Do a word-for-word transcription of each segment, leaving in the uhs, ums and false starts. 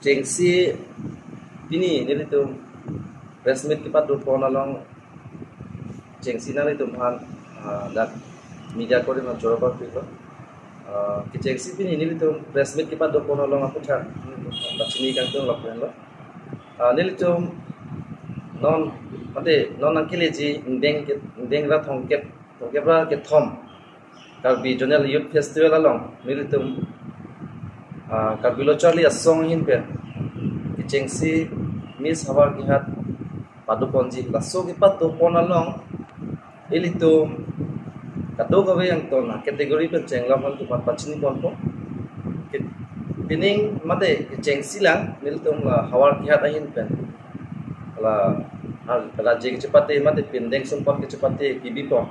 Chengsi pini nelitum press meet kepadopon along chengsi nanglitum aphan, ah, dak media kori man choro pakpilo. Ah, kechengsi pini nelitum press meet kepadopon along aputhak pachini kangtung lapen lo. Ah, nelitum non, mate non nangkeleji ingdeng ke, ingdeng ra thomkep, thomkep ra kethom Karbi Zonal Youth Festival along nelitum, ah, Karbi Lo Charli Asong ahin pen kechengsi Miss Howraghat padoponji. Laso kepadopon along ilitum kadokave angton category pen chenglok aphan tumat pachini ponpo. Ke-, pining mate kechengsi lang nelitum la Howraghat ahin pen la, ah, raji kechepate mate pindeng sumpot kechepate kebipon.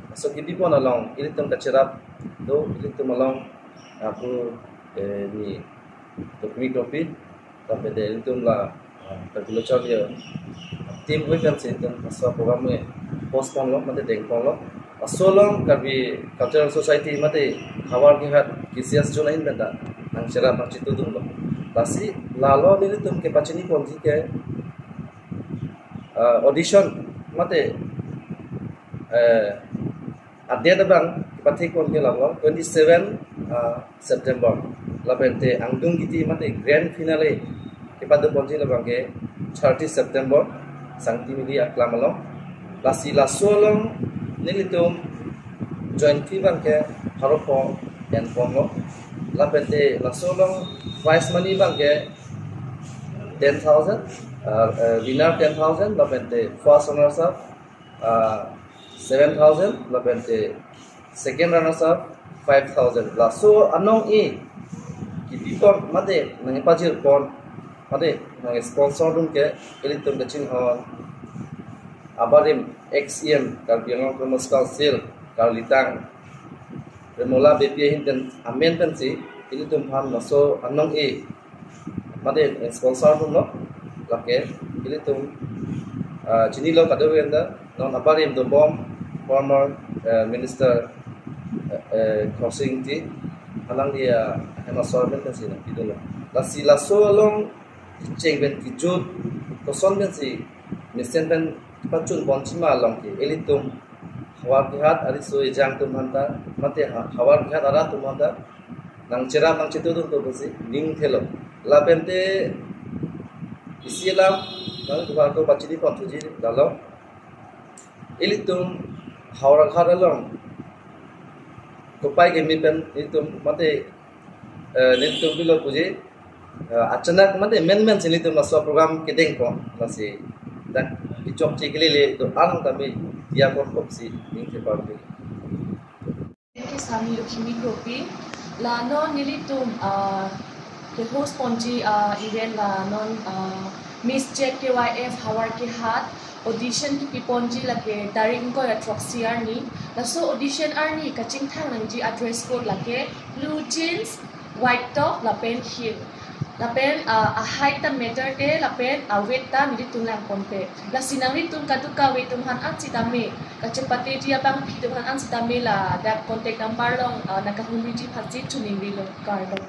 Laso kebipon along ilitum kacherap do, ilitum along aku, eh, ni Dokmi Kopi, tapi de ilitum la, ah, Karbi Lo Charli Asong team hui kan si itum laso program me postpone lo mate dengponlo. Laso along Karbi Cultural Society mate Howraghat K C S Zone ahin pen ta nangcherap nangchitudunlo. Lasi lalo nelitum kepachini ponji ke, ah, audition mate, eh, a-date abang kepathek pon ke lalo twenty seven, ah, September. Lapen te angdung kiti mate grand finale kepadoponji labang ke thirty September, Sangtimili aklam along. Lasi laso along nelitum join fee abang ke pharo pho enponlo. Lapen te laso along prize money abang ke ten thousand, ah, eh, winner ten thousand, lapen te first runners up, ah, seven thousand, lapen te second runners up five thousand. Laso anong-e kebipon mate nangpajirpon mate nangsponsordun ke ilitum kachinghon abarim ex E M Karbi Anglong Autonomous Council karlitang Remola Beypi ahin pen amen pensi ilitum aphan laso anong-e mate sponsordunlo. Lake ilitum, ah, chinilo kadokave anta non abarim dobom former, eh, minister, eh, eh, Khorsing Engti, alangli, ah, ahem asor amen pensi nangpidunlo. Lasi laso along kecheng pen kejut koson pensi mesen pen pachunponji ma along ke ilitum Howraghat ariso ejang atum aphanta mate ha-, Howraghat arat atum aphanta nangcherap nangchitudun to pusi ning thelo. Lapen te isi alam nangtumphan ako pachini ponthuji lalo. Ilitum Howraghat along kopai keme pen ilitum mate, eh, nelitum pilo puji, eh, achanak mate menmen si nelitum laso program kedengpon, lasi dak kechokche kelele do-an tame diya ponpo pusi ning thepar pi. Ke Sami Lakhmi Kropi, la non nelitum, ah, ke-host ponji, ah, event la non, ah, Miss Z K Y F Howraghat audition kepiponji lake tarik ingkoi ra throksi arni. Laso audition arni kachingthang nangji a-dress code lake blue jeans, white top lapen heel. Lapen, ah, a-height ta matter te lapen a-weight ta nelitum langponpe. Lasi nanglitum kadokave atum aphan an sitame, kachepateji abangpi atum aphan an sitame ladak contact number along, ah, nangkahumriji aphansi choningrilo, kardom.